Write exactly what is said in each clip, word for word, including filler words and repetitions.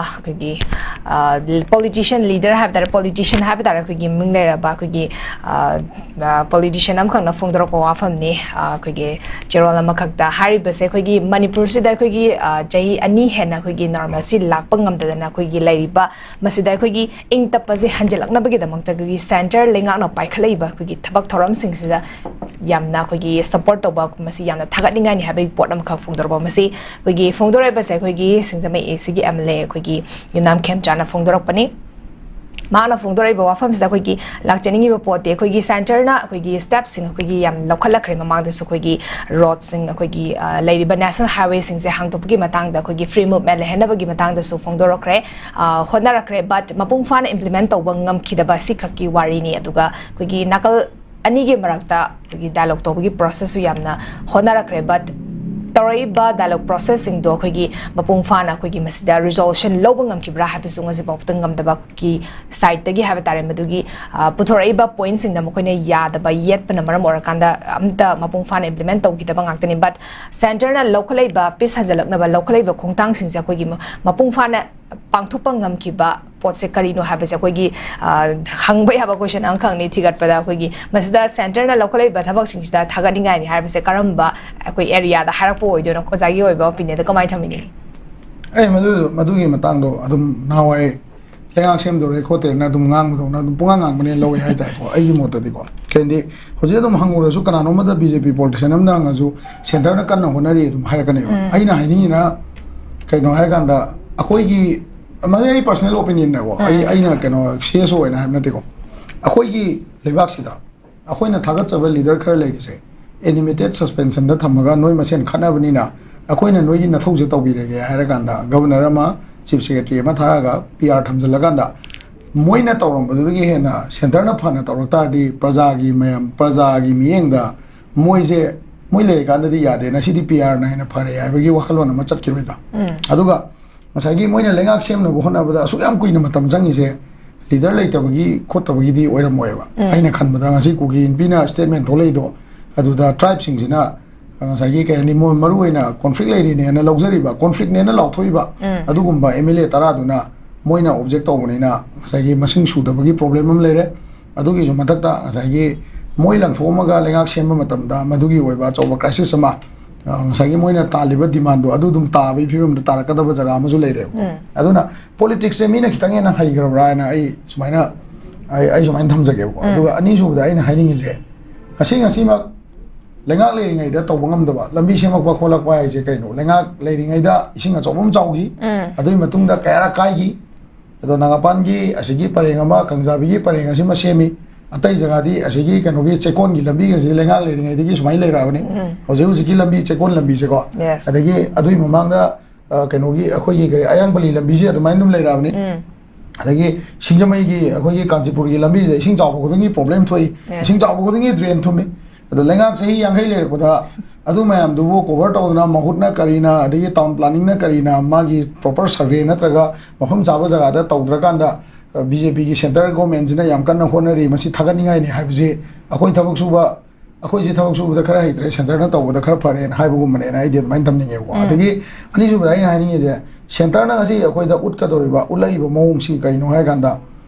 ꯑꯩꯈꯣꯏꯒꯤ politician leader ꯍꯥꯏꯕ ꯇꯥꯔꯦ, ꯄꯣꯂꯤꯇꯤꯁꯤꯌꯟ ꯍꯥꯏꯕ ꯇꯥꯔꯦ, ꯑꯩꯈꯣꯏꯒꯤ ꯃꯃꯤꯡ ꯂꯩꯔꯕ ꯑꯩꯈꯣꯏꯒꯤ ꯄꯣꯂꯤꯇꯤꯁꯤꯌꯟ ꯑꯃꯈꯛꯅ ꯐꯣꯡꯗꯣꯔꯛꯄ ꯋꯥꯐꯝꯅꯤ꯫ ꯑꯩꯈꯣꯏꯒꯤ ꯆꯦꯔꯣꯜ ꯑꯃꯈꯛꯇ ꯍꯥꯏꯔꯤꯕꯁꯦ, ꯑꯩꯈꯣꯏꯒꯤ ꯃꯅꯤꯄꯨꯔꯁꯤꯗ ꯑꯩꯈꯣꯏꯒꯤ ꯆꯍꯤ ꯑꯅꯤ ꯍꯦꯟꯅ ꯑꯩꯈꯣꯏꯒꯤ ꯅꯣꯔꯃꯦꯜꯁꯤ ꯂꯥꯛꯄ ꯉꯝꯗꯗꯅ ꯑꯩꯈꯣꯏꯒꯤ ꯂꯩꯔꯤꯕ, ꯃꯁꯤꯗ ꯑꯩꯈꯣꯏꯒꯤ ꯏꯪ ꯇꯞꯄꯁꯦ ꯍꯟꯖꯤꯜꯂꯛꯅꯕꯒꯤꯗꯃꯛꯇ ꯑꯩꯈꯣꯏꯒꯤ ꯁꯦꯟꯇꯔ ꯂꯩꯉꯥꯛꯅ ꯄꯥꯏꯈꯠꯂꯛꯏꯕ ꯑꯩꯈꯣꯏꯒꯤ ꯊꯕꯛ ꯊꯧꯔꯝꯁꯤꯡꯁꯤꯗ ꯌꯥꯝꯅ ꯑꯩꯈꯣꯏꯒꯤ ꯁꯄꯣꯔꯠ ꯇꯧꯕ, ꯃꯁꯤ ꯌꯥꯝꯅ ꯊꯥꯒꯠꯅꯤꯡꯉꯥꯏꯅꯤ ꯍꯥꯏꯕꯒꯤ ꯄꯣꯠ ꯑꯃꯈꯛ ꯐꯣꯡꯗꯣꯔꯛꯄ꯫ ꯃꯁꯤ ꯑꯩꯈꯣꯏꯒꯤ ꯐꯣꯡꯗꯣꯔꯛꯏꯕꯁꯦ ꯑꯩꯈꯣꯏꯒꯤ ꯁꯤꯡꯖꯃꯩ ꯑꯦ ꯁꯤꯒꯤ ꯑꯦꯝ ꯑꯦꯜ ꯑꯦ ꯑꯩꯈꯣꯏꯒꯤ ꯌꯨꯝꯅꯥꯝ ꯈꯦꯝꯆꯥꯅ ꯐꯣꯡꯗꯣꯔꯛꯄꯅꯤ꯫ ꯃꯍꯥꯛꯅ ꯐꯣꯡꯗꯣꯔꯛꯏꯕ ꯋꯥꯐꯝꯁꯤꯗ ꯑꯩꯈꯣꯏꯒꯤ ꯂꯥꯛꯆꯅꯤꯡꯉꯤꯕ ꯄꯣꯠꯇꯤ ꯑꯩꯈꯣꯏꯒꯤ ꯁꯦꯟꯇꯔꯅ ꯑꯩꯈꯣꯏꯒꯤ ꯁ꯭ꯇꯦꯞꯁꯤꯡ ꯑꯩꯈꯣꯏꯒꯤ ꯌꯥꯝ ꯂꯧꯈꯠꯂꯛꯈ꯭ꯔꯦ꯫ ꯃꯃꯥꯡꯗꯁꯨ ꯑꯩꯈꯣꯏꯒꯤ ꯔꯣꯗꯁꯤꯡ, ꯑꯩꯈꯣꯏꯒꯤ ꯂꯩꯔꯤꯕ ꯅꯦꯁꯅꯦꯜ ꯍꯥꯏꯋꯦꯁꯤꯡꯁꯦ ꯍꯥꯡꯗꯣꯛꯄꯒꯤ ꯃꯇꯥꯡꯗ, ꯑꯩꯈꯣꯏꯒꯤ ꯐ꯭ꯔꯤ ꯃꯨꯚꯃꯦꯟ ꯂꯩꯍꯟꯅꯕꯒꯤ ꯃꯇꯥꯡꯗꯁꯨ ꯐꯣꯡꯗꯣꯔꯛꯈ꯭ꯔꯦ, ꯍꯣꯠꯅꯔꯛꯈ꯭ꯔꯦ꯫ ꯕꯠ ꯃꯄꯨꯡ ꯐꯥꯅ ꯏꯝꯄ꯭ꯂꯤꯃꯦꯟ ꯇꯧꯕ ꯉꯝꯈꯤꯗꯕ ꯑꯁꯤꯈꯛꯀꯤ ꯋꯥꯔꯤꯅꯤ꯫ ꯑꯗꯨꯒ ꯑꯩꯈꯣꯏꯒꯤ ꯅꯥꯀꯜ ꯑꯅꯤꯒꯤ ꯃꯔꯛꯇ ꯑꯩꯈꯣꯏꯒꯤ ꯗꯥꯏꯂꯣꯛ ꯇꯧꯕꯒꯤ ꯄ꯭ꯔꯣꯁꯦꯁꯁꯨ ꯌꯥꯝꯅ ꯍꯣꯠꯅꯔꯛꯈ꯭ꯔꯦ, ꯕꯠ ꯇꯧꯔꯛꯏꯕ ꯗꯥꯏꯂꯣꯛ ꯄ꯭ꯔꯣꯁꯦꯁꯁꯤꯡꯗꯣ ꯑꯩꯈꯣꯏꯒꯤ ꯃꯄꯨꯡ ꯐꯥꯅ ꯑꯩꯈꯣꯏꯒꯤ ꯃꯁꯤꯗ ꯔꯤꯖꯣꯂꯨꯁꯟ ꯂꯧꯕ ꯉꯝꯈꯤꯕ꯭ꯔꯥ ꯍꯥꯏꯕꯁꯨ ꯉꯁꯤꯐꯥꯎꯗ ꯉꯝꯗꯕꯒꯤ ꯁꯥꯏꯠꯇꯒꯤ ꯍꯥꯏꯕ ꯇꯥꯔꯦ, ꯃꯗꯨꯒꯤ ꯄꯨꯊꯣꯔꯛꯏꯕ ꯄꯣꯏꯟꯠꯁꯤꯡꯗ ꯃꯈꯣꯏꯅ ꯌꯥꯗꯕ, ꯌꯦꯠꯄꯅ ꯃꯔꯝ ꯑꯣꯏꯔꯀꯥꯟꯗ ꯑꯝꯇ ꯃꯄꯨꯡ ꯐꯥꯅ ꯏꯝꯄ꯭ꯂꯤꯃꯦꯟ ꯇꯧꯈꯤꯗꯕ ꯉꯥꯛꯇꯅꯤ꯫ ꯕꯠ ꯁꯦꯟꯇꯔꯅ ꯂꯧꯈꯠꯂꯛꯏꯕ, ꯄꯤꯁ ꯍꯟꯖꯤꯜꯂꯛꯅꯕ ꯂꯧꯈꯠꯂꯛꯏꯕ ꯈꯣꯡꯊꯥꯡꯁꯤꯡꯁꯦ ꯑꯩꯈꯣꯏꯒꯤ ꯃꯄꯨꯡ ꯐꯥꯅ ꯄꯥꯡꯊꯣꯛꯄ ꯉꯝꯈꯤꯕ ꯄꯣꯠꯁꯦ ꯀꯔꯤꯅꯣ ꯍꯥꯏꯕꯁꯦ ꯑꯩꯈꯣꯏꯒꯤ ꯍꯪꯕ ꯌꯥꯕ ꯀꯣꯏꯁꯟ ꯑꯃꯈꯛꯅꯤ ꯊꯤꯒꯠꯄꯗ꯫ ꯑꯩꯈꯣꯏꯒꯤ ꯃꯁꯤꯗ ꯁꯦꯟꯇꯔꯅ ꯂꯧꯈꯠꯂꯛꯏꯕ ꯊꯕꯛꯁꯤꯡꯁꯤꯗ ꯊꯥꯒꯠꯅꯤꯡꯉꯥꯏꯅꯤ ꯍꯥꯏꯕꯁꯦ ꯀꯔꯝꯕ ꯑꯩꯈꯣꯏ ꯑꯦꯔꯤꯌꯥꯗ ꯍꯥꯏꯔꯛꯄ ꯑꯣꯏꯗꯣꯏꯅꯣ? ꯑꯣꯖꯥꯒꯤ ꯑꯣꯏꯕ ꯑꯣꯄꯤꯅꯤꯌꯟꯗ ꯀꯃꯥꯏꯅ ꯊꯝꯕꯤꯅꯤꯡꯉꯤ? ꯑꯩ ꯃꯗꯨ, ꯃꯗꯨꯒꯤ ꯃꯇꯥꯡꯗꯣ ꯑꯗꯨꯝ ꯅꯍꯥꯟꯋꯥꯏ ꯂꯩꯉꯥꯛ ꯁꯦꯝꯗꯧꯔꯦ ꯈꯣꯠꯇꯦꯅ ꯑꯗꯨꯝ ꯉꯥꯡꯕꯗꯧꯅ ꯑꯗꯨꯝ ꯄꯨꯡꯉꯥꯡ ꯉꯥꯡꯕꯅꯦꯅ ꯂꯧꯋꯦ ꯍꯥꯏꯇꯥꯔꯦꯀꯣ, ꯑꯩꯒꯤ ꯃꯣꯠꯇꯗꯤꯀꯣ꯫ ꯀꯩꯗꯤ ꯍꯧꯖꯤꯛ ꯑꯗꯨꯝ ꯍꯪꯉꯨꯔꯁꯨ, ꯀꯅꯥꯅꯣꯝꯃꯗ ꯕꯤ ꯖꯦ ꯄꯤ ꯄꯣꯂꯤꯇꯤꯁꯤꯌꯟ ꯑꯃꯅ ꯍꯪꯉꯁꯨ, ꯁꯦꯟꯇꯔꯅ ꯀꯟꯅ ꯍꯣꯠꯅꯔꯤ ꯑꯗꯨꯝ ꯍꯥꯏꯔꯛꯀꯅꯦꯕ꯫ ꯎꯝ꯫ ꯑꯩꯅ ꯍꯥꯏꯅꯤꯡꯉꯤꯅ ꯀꯩꯅꯣ ꯍꯥꯏꯔꯀꯥꯟꯗ, ꯑꯩꯈꯣꯏꯒꯤ, ꯃꯁꯤ ꯑꯩ ꯄꯔꯁꯅꯦꯜ ꯑꯣꯄꯤꯅꯤꯌꯟꯅꯦꯀꯣ, ꯑꯩ, ꯎꯝ꯫ ꯑꯩꯅ ꯀꯩꯅꯣ ꯁꯤ ꯑꯦꯁ ꯑꯣ ꯑꯣꯏꯅ ꯍꯥꯏꯕ ꯅꯠꯇꯦꯀꯣ, ꯑꯩꯈꯣꯏꯒꯤ ꯂꯩꯕꯥꯛꯁꯤꯗ ꯑꯩꯈꯣꯏꯅ ꯊꯥꯒꯠꯆꯕ ꯂꯤꯗꯔ ꯈꯔ ꯂꯩꯕꯁꯦ ꯑꯦꯅꯤꯃꯦꯇꯦꯠ ꯁꯁꯄꯦꯟꯁꯟꯗ ꯊꯝꯃꯒ, ꯅꯣꯏ ꯃꯁꯦꯟ ꯈꯠꯅꯕꯅꯤꯅ ꯑꯩꯈꯣꯏꯅ ꯅꯣꯏꯒꯤ ꯅꯊꯧꯁꯦ ꯇꯧꯕꯤꯔꯒꯦ ꯍꯥꯏꯔꯀꯥꯟꯗ, ꯒꯕꯔꯅꯔ ꯑꯃ, ꯆꯤꯐ ꯁꯦꯀ꯭ꯔꯦꯇꯔꯤ ꯑꯃ ꯊꯥꯔꯛꯑꯒ ꯄꯤ ꯑꯥꯔ ꯊꯝꯖꯤꯜꯂꯀꯥꯟꯗ, ꯃꯣꯏꯅ ꯇꯧꯔꯝꯕꯗꯨꯗꯒꯤ ꯍꯦꯟꯅ ꯁꯦꯟꯇꯔꯅ ꯐꯅ ꯇꯧꯔꯛ ꯇꯥꯔꯗꯤ, ꯄ꯭ꯔꯖꯥꯒꯤ ꯃꯌꯥꯝ, ꯄ꯭ꯔꯖꯥꯒꯤ ꯃꯤꯠꯌꯦꯡꯗ ꯃꯣꯏꯁꯦ, ꯃꯣꯏ ꯂꯩꯔꯀꯥꯟꯗꯗꯤ ꯌꯥꯗꯦ, ꯉꯁꯤꯗꯤ ꯄꯤ ꯑꯥꯔꯅ ꯍꯦꯟꯅ ꯐꯔꯦ ꯍꯥꯏꯕꯒꯤ ꯋꯥꯈꯜꯂꯣꯟ ꯑꯃ ꯆꯠꯈꯤꯔꯣꯏꯗ꯭ꯔꯥ? ꯎꯝ꯫ ꯑꯗꯨꯒ ꯉꯁꯥꯏꯒꯤ ꯃꯣꯏꯅ ꯂꯩꯉꯥꯛ ꯁꯦꯝꯅꯕ ꯍꯣꯠꯅꯕꯗ ꯑꯁꯨꯛ ꯌꯥꯝ ꯀꯨꯏꯅ ꯃꯇꯝ ꯆꯪꯉꯤꯁꯦ ꯂꯤꯗꯔ ꯂꯩꯇꯕꯒꯤ ꯈꯣꯠꯇꯕꯒꯤꯗꯤ ꯑꯣꯏꯔꯝꯃꯣꯏꯕ꯫ ꯎꯝ꯫ ꯑꯩꯅ ꯈꯟꯕꯗ ꯉꯁꯤ ꯀꯨꯀꯤ ꯏꯟꯄꯤꯅ ꯁ꯭ꯇꯦꯠꯃꯦꯟ ꯊꯣꯛꯂꯛꯏꯗꯣ, ꯑꯗꯨꯗ ꯇ꯭ꯔꯥꯏꯕꯁꯤꯡꯁꯤꯅ ꯉꯁꯥꯏꯒꯤ ꯀꯩ ꯍꯥꯏꯅꯤ, ꯃꯣꯏ ꯃꯔꯨ ꯑꯣꯏꯅ ꯀꯣꯟꯐ꯭ꯂꯤꯛ ꯂꯩꯔꯤꯅꯦꯅ ꯂꯧꯖꯔꯤꯕ, ꯀꯣꯟꯐ꯭ꯂꯤꯛꯅꯦꯅ ꯂꯥꯎꯊꯣꯛꯏꯕ, ꯎꯝ. ꯑꯗꯨꯒꯨꯝꯕ ꯑꯦꯝ ꯑꯦꯜ ꯑꯦ ꯇꯔꯥꯗꯨꯅ ꯃꯣꯏꯅ ꯑꯣꯕꯖꯦꯛ ꯇꯧꯕꯅꯤꯅ ꯉꯁꯥꯏꯒꯤ ꯃꯁꯤꯡ ꯁꯨꯗꯕꯒꯤ ꯄ꯭ꯔꯣꯕ꯭ꯂꯦꯝ ꯑꯃ ꯂꯩꯔꯦ꯫ ꯑꯗꯨꯒꯤꯁꯨ ꯃꯊꯛꯇ ꯉꯁꯥꯏꯒꯤ ꯃꯣꯏ ꯂꯪꯊꯣꯛꯑꯝꯃꯒ ꯂꯩꯉꯥꯛ ꯁꯦꯝꯕ ꯃꯇꯝꯗ ꯃꯗꯨꯒꯤ ꯑꯣꯏꯕ ꯑꯆꯧꯕ ꯀ꯭ꯔꯥꯏꯁꯤꯁ ꯑꯃ, ꯑ, ꯉꯁꯥꯏꯒꯤ ꯃꯣꯏꯅ ꯇꯥꯜꯂꯤꯕ ꯗꯤꯃꯥꯟꯗꯣ ꯑꯗꯨ ꯑꯗꯨꯝ ꯇꯥꯕꯒꯤ ꯐꯤꯕꯝꯗ ꯇꯥꯔꯛꯀꯗꯕ ꯖꯒꯥ ꯑꯃꯁꯨ ꯂꯩꯔꯦꯕ꯫ ꯎꯝ. ꯑꯗꯨꯅ ꯄꯣꯂꯤꯇꯤꯛꯁꯁꯦ ꯃꯤꯅ ꯈꯤꯇꯪ ꯍꯦꯟꯅ ꯍꯩꯈ꯭ꯔꯕ꯭ꯔꯥ ꯍꯥꯏꯅ ꯑꯩ ꯁꯨꯃꯥꯏꯅ, ꯑꯩ, ꯑꯩ ꯁꯨꯃꯥꯏꯅ ꯊꯝꯖꯒꯦꯕꯀꯣ꯫ ꯎꯝ. ꯑꯗꯨꯒ ꯑꯅꯤꯁꯨꯕꯗ ꯑꯩꯅ ꯍꯥꯏꯅꯤꯡꯉꯤꯁꯦ, ꯉꯁꯤ ꯉꯁꯤꯃꯛ ꯂꯩꯉꯥꯛ ꯂꯩꯔꯤꯉꯩꯗ ꯇꯧꯕ ꯉꯝꯗꯕ ꯂꯝꯕꯤ ꯁꯦꯝꯃꯛꯄ ꯈꯣꯠꯂꯛꯄ ꯍꯥꯏꯁꯦ ꯀꯩꯅꯣ? ꯂꯩꯉꯥꯛ ꯂꯩꯔꯤꯉꯩꯗ ꯏꯁꯤꯡ ꯑꯆꯧꯕ ꯑꯃ ꯆꯥꯎꯈꯤ, ꯎꯝ. ꯑꯗꯨꯒꯤ ꯃꯇꯨꯡꯗ ꯀꯌꯥꯔꯛ ꯀꯥꯏꯈꯤ꯫ ꯑꯗꯣ ꯅꯥꯒꯥꯄꯥꯟꯒꯤ ꯑꯁꯤꯒꯤ ꯄꯔꯦꯡ ꯑꯃ, ꯀꯪꯖꯥꯕꯤꯒꯤ ꯄꯔꯦꯡ ꯑꯁꯤꯃ ꯁꯦꯝꯃꯤ꯫ ꯑꯇꯩ ꯖꯒꯥꯗꯤ ꯑꯁꯤꯒꯤ ꯀꯩꯅꯣꯒꯤ ꯆꯦꯛꯀꯣꯟꯒꯤ ꯂꯝꯕꯤꯒꯁꯤ ꯂꯩꯉꯥꯛ ꯂꯩꯔꯤꯉꯩꯗꯒꯤ ꯁꯨꯃꯥꯏꯅ ꯂꯩꯔꯛꯑꯕꯅꯤ꯫ ꯎꯝ. ꯍꯧꯖꯤꯛ ꯍꯧꯖꯤꯛꯀꯤ ꯂꯝꯕꯤ, ꯆꯦꯛꯀꯣꯟ ꯂꯝꯕꯤꯁꯦꯀꯣ꯫ Yes. ꯑꯗꯒꯤ ꯑꯗꯨꯒꯤ ꯃꯃꯥꯡꯗ, ꯑ, ꯀꯩꯅꯣꯒꯤ ꯑꯩꯈꯣꯏꯒꯤ ꯀꯔꯤ, ꯑꯌꯥꯡꯄꯜꯂꯤ ꯂꯝꯕꯤꯁꯦ ꯑꯗꯨꯃꯥꯏꯅ ꯑꯗꯨꯝ ꯂꯩꯔꯛꯑꯕꯅꯤ꯫ ꯎꯝ. ꯑꯗꯒꯤ ꯁꯤꯡꯖꯃꯩꯒꯤ ꯑꯩꯈꯣꯏꯒꯤ ꯀꯥꯟꯆꯤꯄꯨꯔꯒꯤ ꯂꯝꯕꯤꯁꯦ ꯏꯁꯤꯡ ꯆꯥꯎꯕ ꯈꯨꯗꯤꯡꯒꯤ ꯄ꯭ꯔꯣꯕ꯭ꯂꯦꯝ ꯊꯣꯛꯏ꯫ Yes. ꯏꯁꯤꯡ ꯆꯥꯎꯕ ꯈꯨꯗꯤꯡꯒꯤ ꯗ꯭ꯔꯦꯟ ꯊꯨꯝꯃꯤ꯫ ꯑꯗꯣ ꯂꯩꯉꯥꯛ ꯆꯍꯤ ꯌꯥꯡꯈꯩ ꯂꯩꯔꯛꯄꯗ ꯑꯗꯨ ꯃꯌꯥꯝꯗꯨꯕꯨ ꯀꯣꯚꯔ ꯇꯧꯗꯅ ꯃꯍꯨꯠꯅ ꯀꯔꯤꯅ, ꯑꯗꯒꯤ ꯇꯥꯎꯟ ꯄ꯭ꯂꯥꯅꯤꯡꯅ ꯀꯔꯤꯅ, ꯃꯥꯒꯤ ꯄ꯭ꯔꯣꯄꯔ ꯁꯔꯚꯦ ꯅꯠꯇ꯭ꯔꯒ ꯃꯐꯝ ꯆꯥꯕ ꯖꯒꯥꯗ ꯇꯧꯗ꯭ꯔꯀꯥꯟꯗ, ꯑ, ꯕꯤ ꯖꯦ ꯄꯤꯒꯤ ꯁꯦꯟꯇꯔ ꯒꯣꯔꯃꯦꯟꯁꯤꯅ ꯌꯥꯝ ꯀꯟꯅ ꯍꯣꯠꯅꯔꯤ, ꯃꯁꯤ ꯊꯥꯒꯠꯅꯤꯡꯉꯥꯏꯅꯤ ꯍꯥꯏꯕꯁꯤ ꯑꯩꯈꯣꯏ ꯊꯕꯛ ꯁꯨꯕ, ꯑꯩꯈꯣꯏꯁꯤ ꯊꯕꯛ ꯁꯨꯕꯗ ꯈꯔ ꯍꯩꯇ꯭ꯔꯦ, ꯁꯦꯟꯇꯔꯅ ꯇꯧꯕꯗ ꯈꯔ ꯐꯔꯦꯅ ꯍꯥꯏꯕꯒꯨꯝꯕꯅꯦꯅ ꯑꯩꯗꯤ ꯑꯗꯨꯃꯥꯏꯅ ꯊꯝꯅꯤꯡꯉꯦꯕꯀꯣ꯫ ꯎꯝ. ꯑꯗꯒꯤ ꯑꯅꯤꯁꯨꯕꯗ ꯑꯩꯅ ꯍꯥꯏꯅꯤꯡꯉꯤꯁꯦ, ꯁꯦꯟꯇꯔꯅ ꯉꯁꯤ ꯑꯩꯈꯣꯏꯗ ꯎꯠꯀꯗꯧꯔꯤꯕ, ꯎꯠꯂꯛꯏꯕ ꯃꯑꯣꯡꯁꯤ ꯀꯩꯅꯣ ꯍꯥꯏ ꯀꯥꯟꯗ,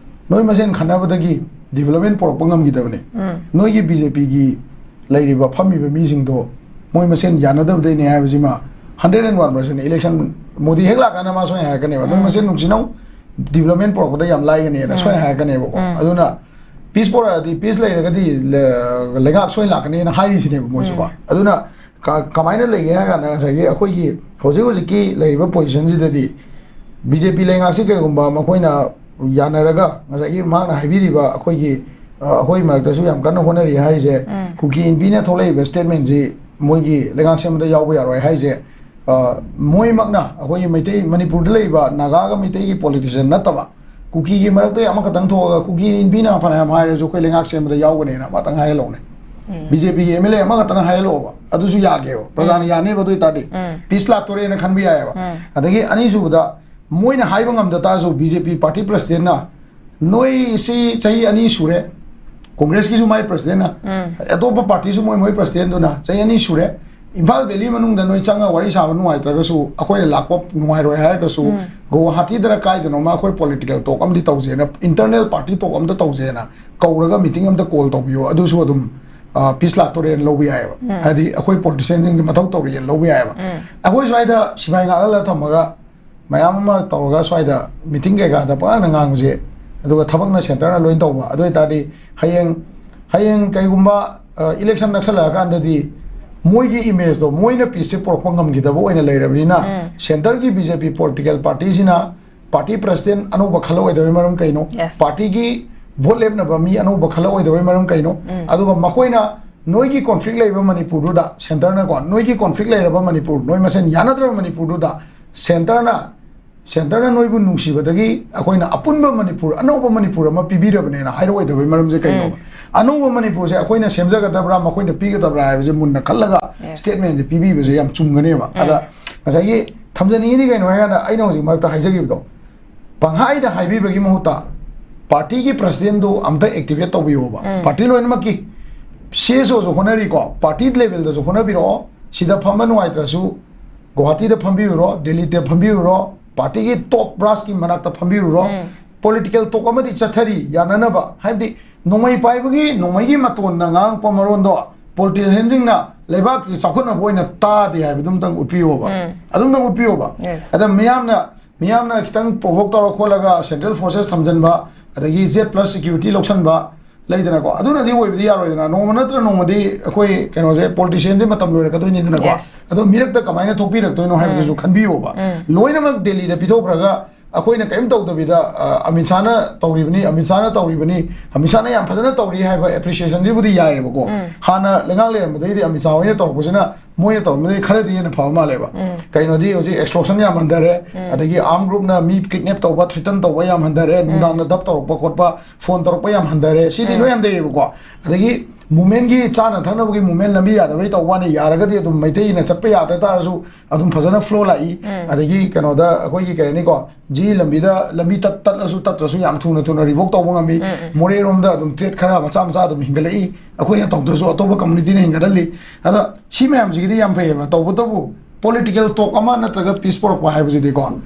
ꯅꯣꯏ ꯃꯁꯦꯟ ꯈꯟꯅꯕꯗꯒꯤ ꯗꯤꯕꯂꯞꯃꯦꯟ ꯄꯨꯔꯛꯄ ꯉꯝꯈꯤꯗꯕꯅꯤ꯫ ꯎꯝ. ꯅꯣꯏꯒꯤ ꯕꯤ ꯖꯦ ꯄꯤꯒꯤ ꯂꯩꯔꯤꯕ ꯐꯝꯃꯤꯕ ꯃꯤꯁꯤꯡꯗꯣ ꯃꯣꯏ ꯃꯁꯦꯟ ꯌꯥꯅꯗꯕꯗꯩꯅꯦ ꯍꯥꯏꯕꯁꯤꯃ hundred and one percent. Election Modi ꯍꯦꯛ ꯂꯥꯛꯀꯥꯟꯗ ꯃꯥ ꯁꯣꯏꯅ ꯍꯥꯏꯔꯛꯀꯅꯦꯕ, "ꯅꯣꯏ ꯎꯝ. ꯃꯁꯦꯟ ꯅꯨꯡꯁꯤꯅꯧ, ꯗꯤꯕꯂꯞꯃꯦꯟ ꯄꯨꯔꯛꯄꯗ ꯌꯥꯝ ꯂꯥꯏꯒꯅꯤꯅ" ꯎꯝ. ꯁꯣꯏꯅ ꯍꯥꯏꯔꯛꯀꯅꯦꯕꯀꯣ꯫ ꯎꯝ. ꯑꯗꯨꯅ ꯄꯤꯁ ꯄꯨꯔꯛꯑꯗꯤ, ꯄꯤꯁ ꯂꯩꯔꯒꯗꯤ ꯂ-, ꯂꯩꯉꯥꯛ ꯁꯣꯏꯅ ꯂꯥꯛꯀꯅꯤꯅ ꯍꯥꯏꯔꯤꯁꯤꯅꯦꯕ ꯃꯣꯏꯁꯨꯀꯣ꯫ ꯎꯝ. ꯑꯗꯨꯅ ꯀ-, ꯀꯃꯥꯏꯅ ꯂꯩꯒꯦ ꯍꯥꯏ ꯀꯥꯟꯗ, ꯉꯁꯥꯏꯒꯤ ꯑꯩꯈꯣꯏꯒꯤ ꯍꯧꯖꯤꯛ ꯍꯧꯖꯤꯛꯀꯤ ꯂꯩꯔꯤꯕ ꯄꯣꯖꯤꯁꯟꯁꯤꯗꯗꯤ ꯕꯤ ꯖꯦ ꯄꯤ ꯂꯩꯉꯥꯛꯁꯤ ꯀꯩꯒꯨꯝꯕ ꯃꯈꯣꯏꯅ ꯌꯥꯅꯔꯒ, ꯉꯁꯥꯏꯒꯤ ꯃꯍꯥꯛꯅ ꯍꯥꯏꯕꯤꯔꯤꯕ ꯑꯩꯈꯣꯏꯒꯤ, ꯑ, ꯑꯩꯈꯣꯏ ꯃꯔꯛꯇꯁꯨ ꯌꯥꯝ ꯀꯟꯅ ꯍꯣꯠꯅꯔꯤ ꯍꯥꯏꯔꯤꯁꯦ, ꯎꯝ. ꯀꯨꯀꯤ ꯏꯟꯄꯤꯅ ꯊꯣꯛꯂꯛꯏꯕ ꯁ꯭ꯇꯦꯠꯃꯦꯟꯁꯤ ꯃꯣꯏꯒꯤ ꯂꯩꯉꯥꯛ ꯁꯦꯝꯕꯗ ꯌꯥꯎꯕ ꯌꯥꯔꯣꯏ ꯍꯥꯏꯁꯦ, ꯑ, ꯃꯣꯏꯃꯛꯅ, ꯑꯩꯈꯣꯏꯒꯤ ꯃꯩꯇꯩ, ꯃꯅꯤꯄꯨꯔꯗ ꯂꯩꯔꯤꯕ ꯅꯥꯒꯥꯒ ꯃꯩꯇꯩꯒꯤ ꯄꯣꯂꯤꯇꯤꯁꯤꯌꯟ ꯅꯠꯇꯕ, ꯀꯨꯀꯤꯒꯤ ꯃꯔꯛꯇ ꯑꯃꯈꯛꯇꯪ ꯊꯣꯛꯑꯒ, "ꯀꯨꯀꯤ ꯏꯟꯄꯤꯅ ꯐꯅꯌꯥꯝ ꯍꯥꯏꯔꯁꯨ ꯑꯩꯈꯣꯏ ꯂꯩꯉꯥꯛ ꯁꯦꯝꯕꯗ ꯌꯥꯎꯒꯅꯦꯅ" ꯑꯃꯇꯪ ꯍꯥꯏꯍꯜꯂꯧꯅꯦ꯫ ꯎꯝ. ꯕꯤ ꯖꯦ ꯄꯤꯒꯤ ꯑꯦꯝ ꯑꯦꯜ ꯑꯦ ꯑꯃꯈꯛꯇꯅ ꯍꯥꯏꯍꯜꯂꯛꯑꯣꯕ, ꯑꯗꯨꯁꯨ ꯌꯥꯒꯦꯕ, ꯄ꯭ꯔꯖꯥꯅ ꯎꯝ. ꯌꯥꯅꯦꯕ꯫ ꯑꯗꯨ ꯑꯣꯏꯇꯥꯔꯗꯤ ꯎꯝ. ꯄꯤꯁ ꯂꯥꯛꯇꯣꯔꯦꯅ ꯈꯟꯕ ꯌꯥꯏꯑꯕ꯫ ꯎꯝ. ꯑꯗꯒꯤ ꯑꯅꯤꯁꯨꯕꯗ, ꯃꯣꯏꯅ ꯍꯥꯏꯕ ꯉꯝꯗ ꯇꯥꯔꯁꯨ, ꯕꯤ ꯖꯦ ꯄꯤ ꯄꯥꯔꯇꯤ ꯄ꯭ꯔꯁꯤꯗꯦꯟꯅ, "ꯅꯣꯏ ꯁꯤ ꯆꯍꯤ ꯑꯅꯤ ꯁꯨꯔꯦ, ꯀꯣꯡꯒ꯭ꯔꯦꯁꯀꯤꯁꯨ ꯃꯥꯏ ꯄ꯭ꯔꯁꯤꯗꯦꯟꯅ, ꯎꯝ. ꯑꯇꯣꯞꯄ ꯄꯥꯔꯇꯤꯁꯨ ꯃꯣꯏ ꯃꯣꯏ ꯄ꯭ꯔꯁꯤꯗꯦꯟꯗꯨꯅ ꯆꯍꯤ ꯑꯅꯤ ꯁꯨꯔꯦ, ꯏꯝꯐꯥꯜ ꯚꯦꯂꯤ ꯃꯅꯨꯡꯗ ꯅꯣꯏ ꯆꯪꯉ ꯋꯥꯔꯤ ꯁꯥꯕ ꯅꯨꯡꯉꯥꯏꯇ꯭ꯔꯒꯁꯨ, ꯑꯩꯈꯣꯏꯅ ꯂꯥꯛꯄ ꯅꯨꯡꯉꯥꯏꯔꯣꯏ ꯍꯥꯏꯔꯒꯁꯨ, ꯒꯨꯋꯥꯍꯥꯇꯤꯗꯔ ꯀꯥꯏꯗꯅꯣꯃ ꯑꯩꯈꯣꯏ ꯄꯣꯂꯤꯇꯤꯀꯦꯜ ꯇꯣꯛ ꯑꯃꯗꯤ ꯇꯧꯁꯦꯅ, ꯏꯟꯇꯔꯅꯦꯜ ꯄꯥꯔꯇꯤ ꯇꯣꯛ ꯑꯝꯇ ꯇꯧꯁꯦꯅ ꯀꯧꯔꯒ ꯃꯤꯇꯤꯡ ꯑꯝꯇ ꯀꯣꯜ ꯇꯧꯕꯤꯌꯣ, ꯑꯗꯨꯁꯨ ꯑꯗꯨꯝ ꯄꯤꯁ ꯂꯥꯛꯇꯣꯔꯦꯅ ꯂꯧꯕ ꯌꯥꯏꯑꯕ꯫ ꯍꯥꯏꯗꯤ ꯑꯩꯈꯣꯏ ꯄꯣꯂꯤꯇꯤꯁꯤꯌꯥꯟꯁꯤꯡꯒꯤ ꯃꯊꯧ ꯇꯧꯔꯤꯑꯅ ꯂꯧꯕ ꯌꯥꯏꯑꯕ꯫ ꯑꯩꯈꯣꯏ ꯁ꯭ꯋꯥꯏꯗ ꯁꯤꯐꯥꯏ ꯉꯥꯛꯍꯜꯂꯒ ꯊꯝꯃꯒ ꯃꯌꯥꯝ ꯑꯃ ꯇꯧꯔꯒ ꯁ꯭ꯋꯥꯏꯗ ꯃꯤꯇꯤꯡ ꯀꯩꯀꯥꯗ ꯄꯉꯥꯡꯗ ꯉꯥꯡꯕꯁꯦ, ꯑꯗꯨꯒ ꯊꯕꯛꯅ ꯁꯦꯟꯇꯔꯅ ꯂꯣꯏ ꯇꯧꯕ, ꯑꯗꯨ ꯑꯣꯏꯇꯥꯔꯗꯤ ꯍꯌꯦꯡ, ꯍꯌꯦꯡ ꯀꯩꯒꯨꯝꯕ ꯏꯂꯦꯛꯁꯟ ꯅꯛꯁꯜꯂꯛꯑꯀꯥꯟꯗꯗꯤ ꯃꯣꯏꯒꯤ ꯏꯃꯦꯖꯇꯣ, ꯃꯣꯏꯅ ꯄꯤꯁꯁꯦ ꯄꯨꯔꯛꯄ ꯉꯝꯈꯤꯗꯕ ꯑꯣꯏꯅ ꯂꯩꯔꯕꯅꯤꯅ, ꯁꯦꯟꯇꯔꯒꯤ ꯕꯤ ꯖꯦ ꯄꯤ ꯄꯣꯂꯤꯇꯤꯀꯦꯜ ꯄꯥꯔꯇꯤꯁꯤꯅ ꯄꯥꯔꯇꯤ ꯄ꯭ꯔꯁꯤꯗꯦꯟ ꯑꯅꯧꯕ ꯈꯜꯂꯛꯑꯣꯏꯗꯕꯩ ꯃꯔꯝ ꯀꯩꯅꯣ? Yes. ꯄꯥꯔꯇꯤꯒꯤ ꯚꯣꯠ ꯂꯦꯞꯅꯕ ꯃꯤ ꯑꯅꯧꯕ ꯈꯜꯂꯛꯑꯣꯏꯗꯕꯩ ꯃꯔꯝ ꯀꯩꯅꯣ? ꯑꯗꯨꯒ ꯃꯈꯣꯏꯅ ꯅꯣꯏꯒꯤ ꯀꯣꯟꯐ꯭ꯂꯤꯛ ꯂꯩꯕ ꯃꯅꯤꯄꯨꯔꯗꯨꯗ, ꯁꯦꯟꯇꯔꯅꯀꯣ, ꯅꯣꯏꯒꯤ ꯀꯣꯟꯐ꯭ꯂꯤꯛ ꯂꯩꯔꯕ ꯃꯅꯤꯄꯨꯔ, ꯅꯣꯏ ꯃꯁꯦꯟ ꯌꯥꯅꯗ꯭ꯔꯕ ꯃꯅꯤꯄꯨꯔꯗꯨꯗ ꯁꯦꯟꯇꯔꯅ, ꯁꯦꯟꯇꯔꯅ ꯅꯣꯏꯕꯨ ꯅꯨꯡꯁꯤꯕꯗꯒꯤ ꯑꯩꯈꯣꯏꯅ ꯑꯄꯨꯟꯕ ꯃꯅꯤꯄꯨꯔ, ꯑꯅꯧꯕ ꯃꯅꯤꯄꯨꯔ ꯑꯃ ꯄꯤꯕꯤꯔꯕꯅꯦꯅ ꯍꯥꯏꯔꯛꯑꯣꯏꯗꯕꯩ ꯃꯔꯝꯁꯦ ꯀꯩꯅꯣꯕ? ꯑꯅꯧꯕ ꯃꯅꯤꯄꯨꯔꯁꯦ ꯑꯩꯈꯣꯏꯅ ꯁꯦꯝꯖꯒꯗꯕ꯭ꯔꯥ, ꯃꯈꯣꯏꯅ ꯄꯤꯒꯗꯕ꯭ꯔꯥ ꯍꯥꯏꯕꯁꯦ ꯃꯨꯟꯅ ꯈꯜꯂꯒ Yes. ꯁ꯭ꯇꯦꯠꯃꯦꯟꯁꯦ ꯄꯤꯕꯤꯕꯁꯦ ꯌꯥꯝ ꯆꯨꯝꯒꯅꯦꯕ꯫ ꯑꯗ ꯉꯁꯥꯏꯒꯤ ꯊꯝꯖꯅꯤꯡꯉꯤꯗꯤ ꯀꯩꯅꯣ ꯍꯥꯏꯀꯥꯟꯗ, ꯑꯩꯅ ꯍꯧꯖꯤꯛ ꯃꯔꯛꯇ ꯍꯥꯏꯖꯈꯤꯕꯗꯣ, ꯄꯪꯍꯥꯏꯗ ꯍꯥꯏꯕꯤꯕꯒꯤ ꯃꯍꯨꯠꯇ ꯄꯥꯔꯇꯤꯒꯤ ꯄ꯭ꯔꯁꯤꯗꯦꯟꯗꯨ ꯑꯝꯇ activate ꯇꯧꯕꯤꯌꯣꯕ꯫ Party ꯂꯣꯏꯅꯃꯛꯀꯤ, C S ꯑꯣꯁꯨ ꯍꯣꯠꯅꯔꯤꯀꯣ, party ꯂꯦꯚꯦꯜꯗꯁꯨ ꯍꯣꯠꯅꯕꯤꯔꯛꯑꯣ꯫ ꯁꯤꯗ ꯐꯝꯕ ꯅꯨꯡꯉꯥꯏꯇ꯭ꯔꯁꯨ ꯒꯨꯋꯥꯍꯥꯇꯤꯗ ꯐꯝꯕꯤꯔꯨꯔꯣ, ꯗꯦꯜꯂꯤꯗ ꯐꯝꯕꯤꯔꯨꯔꯣ, ꯄꯥꯔꯇꯤꯒꯤ ꯇꯣꯞ ꯕ꯭ꯔꯥꯁꯀꯤ ꯃꯅꯥꯛꯇ ꯐꯝꯕꯤꯔꯨꯔꯣ꯫ ꯄꯣꯂꯤꯇꯤꯀꯦꯜ ꯇꯣꯛ ꯑꯃꯗꯤ ꯆꯠꯊꯔꯤ, ꯌꯥꯅꯅꯕ꯫ ꯍꯥꯏꯕꯗꯤ ꯅꯣꯡꯃꯩ ꯄꯥꯏꯕꯒꯤ, ꯅꯣꯡꯃꯩꯒꯤ ꯃꯇꯣꯟꯅ ꯉꯥꯡꯉꯛꯄ ꯃꯔꯣꯟꯗꯣ ꯄꯣꯂꯤꯇꯤꯁꯤꯌꯥꯟꯁꯤꯡꯅ ꯂꯩꯕꯥꯛꯀꯤ ꯆꯥꯎꯈꯠꯅꯕ ꯑꯣꯏꯅ ꯇꯥꯗꯦ ꯍꯥꯏꯕꯗꯨꯝꯇꯪ ꯎꯠꯄꯤꯌꯣꯕ꯫ ꯑꯗꯨꯝꯇꯪ ꯎꯠꯄꯤꯌꯣꯕ꯫ Yes. ꯑꯗ ꯃꯤꯌꯥꯝꯅ, ꯃꯤꯌꯥꯝꯅ ꯈꯤꯇꯪ ꯄ꯭ꯔꯣꯚꯣꯛ ꯇꯧꯔ ꯈꯣꯠꯂꯒ ꯁꯦꯟꯇ꯭ꯔꯦꯜ ꯐꯣꯔꯁꯦꯁ ꯊꯝꯖꯤꯟꯕ, ꯑꯗꯒꯤ ꯖꯦꯠ ꯄ꯭ꯂꯁ ꯁꯦꯀ꯭ꯌꯨꯔꯤꯇꯤ ꯂꯧꯁꯟꯕ, ꯂꯩꯗꯅꯀꯣ, ꯑꯗꯨꯅꯗꯤ ꯑꯣꯏꯕꯗꯤ ꯌꯥꯔꯣꯏꯗꯅ꯫ ꯅꯣꯡꯃ ꯅꯠꯇ꯭ꯔ ꯅꯣꯡꯃꯗꯤ ꯑꯩꯈꯣꯏ ꯀꯩꯅꯣꯁꯦ, ꯄꯣꯂꯤꯇꯤꯁꯤꯌꯥꯟꯁꯦ ꯃꯇꯝ ꯂꯣꯏꯔꯛꯀꯗꯣꯏꯅꯤꯗꯅꯀꯣ꯫ Yes. ꯑꯗꯣ ꯃꯤꯔꯛꯇ ꯀꯃꯥꯏꯅ ꯊꯣꯛꯄꯤꯔꯛꯇꯣꯏꯅꯣ ꯍꯥꯏꯕꯗꯨꯁꯨ ꯈꯟꯕꯤꯌꯣꯕ꯫ ꯂꯣꯏꯅꯃꯛ ꯗꯦꯜꯂꯤꯗ ꯄꯤꯊꯣꯛꯈ꯭ꯔꯒ ꯑꯩꯈꯣꯏꯅ ꯀꯔꯤꯝ ꯇꯧꯗꯕꯤꯗ, ꯑ, ꯑꯃꯤꯠ ꯁꯥꯍꯅ ꯇꯧꯔꯤꯕꯅꯤ, ꯑꯃꯤꯠ ꯁꯥꯍꯅ ꯇꯧꯔꯤꯕꯅꯤ, ꯑꯃꯤꯠ ꯁꯥꯍꯅ ꯌꯥꯝ ꯐꯖꯅ ꯇꯧꯔꯤ ꯍꯥꯏꯕ ꯑꯦꯄ꯭ꯔꯤꯁꯤꯌꯦꯁꯟꯁꯤꯕꯨꯗꯤ ꯌꯥꯏꯑꯕꯀꯣ꯫ ꯍꯥꯟꯅ ꯂꯩꯉꯥꯛ ꯂꯩꯔꯝꯕꯗꯩꯗꯤ ꯑꯃꯤꯠ ꯁꯥꯍ ꯍꯣꯏꯅ ꯇꯧꯔꯛꯄꯁꯤꯅ ꯃꯣꯏꯅ ꯇꯧꯔꯝꯕꯗꯒꯤ ꯈꯔꯗꯤ ꯍꯦꯟꯅ ꯐꯕ ꯃꯥꯜꯂꯦꯕ꯫ ꯀꯩꯅꯣꯗꯤ ꯍꯧꯖꯤꯛ ꯑꯦꯛꯁꯇꯣꯔꯁꯟ ꯌꯥꯝ ꯍꯟꯊꯔꯦ, ꯑꯗꯒꯤ ꯑꯥꯔꯝ ꯒ꯭ꯔꯨꯞꯅ ꯃꯤ ꯀꯤꯗꯅꯦꯞ ꯇꯧꯕ, ꯊ꯭ꯔꯤꯇꯟ ꯇꯧꯕ ꯌꯥꯝ ꯍꯟꯊꯔꯦ, ꯅꯨꯡꯗꯥꯡꯗ ꯗꯞ ꯇꯧꯔꯛꯄ ꯈꯣꯠꯄ, ꯐꯣꯟ ꯇꯧꯔꯛꯄ ꯌꯥꯝ ꯍꯟꯊꯔꯦ, ꯁꯤꯗꯤ ꯂꯣꯏ ꯍꯟꯊꯩꯑꯕꯀꯣ꯫ ꯑꯗꯒꯤ ꯃꯨꯞꯃꯦꯟꯒꯤ ꯆꯥꯅ ꯊꯛꯅꯕꯒꯤ ꯃꯨꯞꯃꯦꯟ ꯂꯝꯕꯤ ꯌꯥꯗꯕꯩ ꯇꯧꯕ ꯋꯥꯅꯤ, ꯌꯥꯔꯒꯗꯤ ꯑꯗꯨꯝ ꯃꯩꯇꯩꯅ ꯆꯠꯄ ꯌꯥꯗ ꯇꯥꯔꯁꯨ ꯑꯗꯨꯝ ꯐꯖꯅ ꯐ꯭ꯂꯣ ꯂꯥꯛꯏ꯫ ꯑꯗꯒꯤ ꯀꯩꯅꯣꯗ ꯑꯩꯈꯣꯏꯒꯤ ꯀꯩ ꯍꯥꯏꯅꯤꯀꯣ, ꯖꯤ ꯂꯝꯕꯤꯗ, ꯂꯝꯕꯤ ꯇꯠ-, ꯇꯠꯂꯁꯨ ꯇꯠꯇ꯭ꯔꯁꯨ ꯌꯥꯝ ꯊꯨꯅ ꯊꯨꯅ ꯔꯤꯚꯣꯛ ꯇꯧꯕ ꯉꯝꯃꯤ꯫ ꯃꯣꯔꯦꯔꯣꯝꯗ ꯑꯗꯨꯝ ꯇ꯭ꯔꯦꯠ ꯈꯔ ꯃꯆꯥ ꯃꯆꯥ ꯑꯗꯨꯝ ꯍꯤꯡꯒꯠꯂꯛꯏ, ꯑꯩꯈꯣꯏꯅ ꯇꯧꯗ꯭ꯔꯁꯨ ꯑꯇꯣꯞꯄ ꯀꯝꯃꯨꯅꯤꯇꯤꯅ ꯍꯤꯡꯒꯠꯍꯜꯂꯤ꯫ ꯑꯗ ꯁꯤ ꯃꯌꯥꯝꯁꯤꯒꯤ ꯁꯤꯗꯤ ꯌꯥꯝ ꯐꯩꯌꯦꯕ꯫ ꯇꯧꯕꯇꯕꯨ political talk ꯑꯃ ꯅꯠꯇ꯭ꯔꯒ peace ꯄꯨꯔꯛꯄ ꯍꯥꯏꯕꯁꯤꯗꯤꯀꯣ,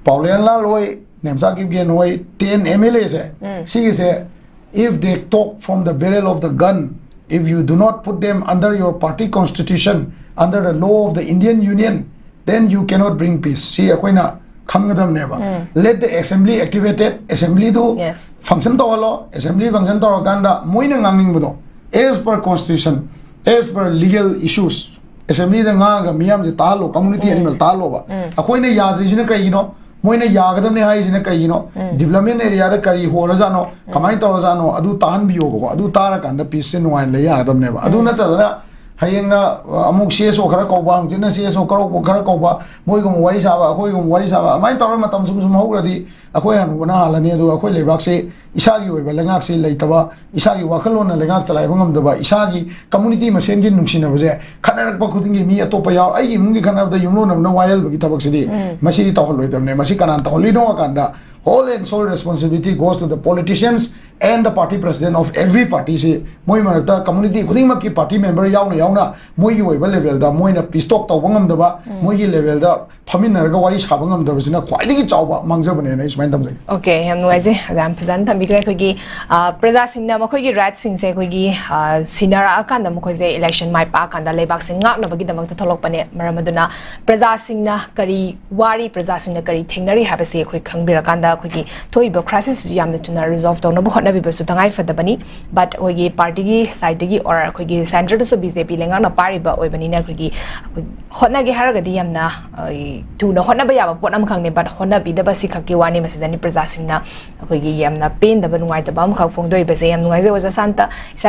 ꯄꯥꯎꯂꯦꯟꯂꯥꯜ ꯍꯣꯏ, ꯅꯦꯝꯆꯥ ꯀꯤꯞꯒꯦꯟ ꯍꯣꯏ, ten M L A ꯁꯦ, ꯁꯤꯒꯤꯁꯦ, if they talk from the barrel of the gun, if you do not put them under your party constitution, under the law of the Indian Union, then you cannot bring peace. ꯁꯤ ꯑꯩꯈꯣꯏꯅ ꯈꯪꯒꯗꯕꯅꯦꯕ꯫ Let the assembly activated, assembly do function ꯇꯧꯍꯜꯂꯣ꯫ Assembly function ꯇꯧꯔꯀꯥꯟꯗ ꯃꯣꯏꯅ ꯉꯥꯡꯅꯤꯡꯕꯗꯣ, as per constitution, as per legal issues, assembly ꯗ ꯉꯥꯡꯉꯒ ꯃꯤꯌꯥꯝꯁꯦ ꯇꯥꯍꯜꯂꯣ, community ꯑꯅꯤꯃꯛ ꯇꯥꯍꯜꯂꯣꯕ꯫ ꯑꯩꯈꯣꯏꯅ ꯌꯥꯗ꯭ꯔꯤꯁꯤꯅ ꯀꯩꯒꯤꯅꯣ? ꯃꯣꯏꯅ ꯌꯥꯒꯗꯕꯅꯦ ꯍꯥꯏꯔꯤꯁꯤꯅ ꯀꯩꯒꯤꯅꯣ? Development area ꯗ ꯀꯔꯤ ꯍꯣꯔꯖꯥꯠꯅꯣ? ꯀꯃꯥꯏꯅ ꯇꯧꯔꯖꯥꯠꯅꯣ? ꯑꯗꯨ ꯇꯥꯍꯟꯕꯤꯌꯣꯕꯀꯣ꯫ ꯑꯗꯨ ꯇꯥꯔꯀꯥꯟꯗ peace ꯁꯦ ꯅꯨꯡꯉꯥꯏꯅ ꯂꯩ ꯌꯥꯒꯗꯕꯅꯦꯕ꯫ ꯑꯗꯨ ꯅꯠꯇꯗꯅ ꯍꯌꯦꯡꯅ, ꯑ, ꯑꯃꯨꯛ C S O ꯈꯔ ꯀꯧꯕ, ꯍꯪꯆꯤꯠꯅ C S O ꯈꯔ ꯀꯧꯕ, ꯃꯣꯏꯒ ꯑꯃꯨꯛ ꯋꯥꯔꯤ ꯁꯥꯕ, ꯑꯩꯈꯣꯏꯒ ꯑꯃꯨꯛ ꯋꯥꯔꯤ ꯁꯥꯕ, ꯑꯗꯨꯃꯥꯏꯅ ꯇꯧꯔꯒ ꯃꯇꯝ ꯁꯨꯝ ꯁꯨꯝ ꯍꯧꯈ꯭ꯔꯗꯤ ꯑꯩꯈꯣꯏ ꯍꯅꯨꯕꯅ ꯍꯥꯜꯂꯅꯤ꯫ ꯑꯗꯨꯒ ꯑꯩꯈꯣꯏ ꯂꯩꯕꯥꯛꯁꯦ ꯏꯁꯥꯒꯤ ꯑꯣꯏꯕ ꯂꯩꯉꯥꯛꯁꯦ ꯂꯩꯇꯕ, ꯏꯁꯥꯒꯤ ꯋꯥꯈꯜꯂꯣꯟꯅ ꯂꯩꯉꯥꯛ ꯆꯂꯥꯏꯕ ꯉꯝꯗꯕ, ꯏꯁꯥꯒꯤ community ꯃꯁꯦꯟꯒꯤ ꯅꯨꯡꯁꯤꯅꯕꯁꯦ ꯈꯠꯅꯔꯛꯄ ꯈꯨꯗꯤꯡꯒꯤ ꯃꯤ ꯑꯇꯣꯞꯄ ꯌꯥꯎ-, ꯑꯩꯒꯤ ꯏꯃꯨꯡꯒꯤ ꯈꯠꯅꯕꯗ ꯌꯨꯝꯂꯣꯟꯅꯕꯅ ꯋꯥꯌꯦꯜꯕꯒꯤ ꯊꯕꯛꯁꯤꯗꯤ ꯃꯁꯤꯗꯤ ꯇꯧꯍꯜꯂꯣꯏꯗꯕꯅꯦ꯫ ꯃꯁꯤ ꯀꯅꯥꯅ ꯇꯧꯍꯜꯂꯤꯅꯣ ꯍꯥꯏ ꯀꯥꯟꯗ, whole and sole responsibility goes to the politicians and the party president of every party ꯁꯤ ꯃꯣꯏ ꯃꯔꯛꯇ community ꯈꯨꯗꯤꯡꯃꯛꯀꯤ party member ꯌꯥꯎꯅ ꯌꯥꯎꯅ ꯃꯣꯏꯒꯤ ꯑꯣꯏꯕ level ꯗ ꯃꯣꯏꯅ peace talk ꯇꯧꯕ ꯉꯝꯗꯕ, ꯃꯣꯏꯒꯤ level ꯗ ꯐꯝꯃꯤꯟꯅꯔꯒ ꯋꯥꯔꯤ ꯁꯥꯕ ꯉꯝꯗꯕꯁꯤꯅ ꯈ꯭ꯋꯥꯏꯗꯒꯤ ꯆꯥꯎꯕ ꯃꯥꯡꯖꯕꯅꯦꯅ ꯑꯩ ꯁꯨꯃꯥꯏꯅ ꯊꯝꯖꯒꯦ꯫ Okay, ꯌꯥꯝ ꯅꯨꯡꯉꯥꯏꯖꯩ ꯑꯣꯖꯥ, ꯌꯥꯝ ꯐꯖꯅ ꯊꯝꯕꯤꯈ꯭ꯔꯦ꯫ ꯑꯩꯈꯣꯏꯒꯤ, ꯑ, ꯄ꯭ꯔꯖꯥꯁꯤꯡꯅ ꯃꯈꯣꯏꯒꯤ rights ꯁꯤꯡꯁꯦ ꯑꯩꯈꯣꯏꯒꯤ, ꯑ, ꯁꯤꯟꯅꯔꯛꯑꯀꯥꯟꯗ, ꯃꯈꯣꯏꯁꯦ election ꯃꯥꯏ ꯄꯥꯛꯑꯀꯥꯟꯗ ꯂꯩꯕꯥꯛꯁꯦ ꯉꯥꯛꯅꯕꯒꯤꯗꯃꯛꯇ ꯊꯣꯛꯂꯛꯄꯅꯦ꯫ ꯃꯔꯝ ꯑꯗꯨꯅ ꯄ꯭ꯔꯖꯥꯁꯤꯡꯅ ꯀꯔꯤ ꯋꯥꯔꯤ, ꯄ꯭ꯔꯖꯥꯁꯤꯡꯅ ꯀꯔꯤ ꯊꯦꯡꯅꯔꯤ ꯍꯥꯏꯕꯁꯤ ꯑꯩꯈꯣꯏ ꯈꯪꯕꯤꯔꯀꯥꯟꯗ ꯑꯩꯈꯣꯏꯒꯤ ꯊꯣꯛꯏꯕ crisis ꯁꯤꯁꯨ ꯌꯥꯝꯅ ꯊꯨꯅ resolve ꯇꯧꯅꯕ ꯍꯣꯠꯅꯕꯤꯕꯁꯨ ꯇꯉꯥꯏ ꯐꯗꯕꯅꯤ꯫ But ꯑꯩꯈꯣꯏꯒꯤ party ꯒꯤ side ꯇꯒꯤ or ꯑꯩꯈꯣꯏꯒꯤ centre ꯗꯁꯨ B J P ꯂꯩꯉꯥꯛꯅ ꯄꯥꯏꯔꯤꯕ ꯑꯣꯏꯕꯅꯤꯅ ꯑꯩꯈꯣꯏꯒꯤ, ꯑꯩꯈꯣꯏ ꯍꯣꯠꯅꯒꯦ ꯍꯥꯏꯔꯒꯗꯤ ꯌꯥꯝꯅ, ꯑ, ꯊꯨꯅ ꯍꯣꯠꯅꯕ ꯌꯥꯕ ꯄꯣꯠ ꯑꯃꯈꯛꯅꯦ, but ꯍꯣꯠꯅꯕꯤꯗꯕ ꯁꯤ ꯈꯛꯀꯤ ꯋꯥꯅꯤ꯫ ꯃꯁꯤꯗꯅꯤ ꯄ꯭ꯔꯖꯥꯁꯤꯡꯅ ꯑꯩꯈꯣꯏꯒꯤ ꯌꯥꯝꯅ ꯄꯦꯟꯗꯕ, ꯅꯨꯡꯉꯥꯏꯇꯕ ꯑꯃꯈꯛ ꯐꯣꯡꯗꯣꯛꯏꯕꯁꯦ꯫ ꯌꯥꯝ ꯅꯨꯡꯉꯥꯏꯖꯩ ꯑꯣꯖꯥ ꯁꯥꯟꯇ꯫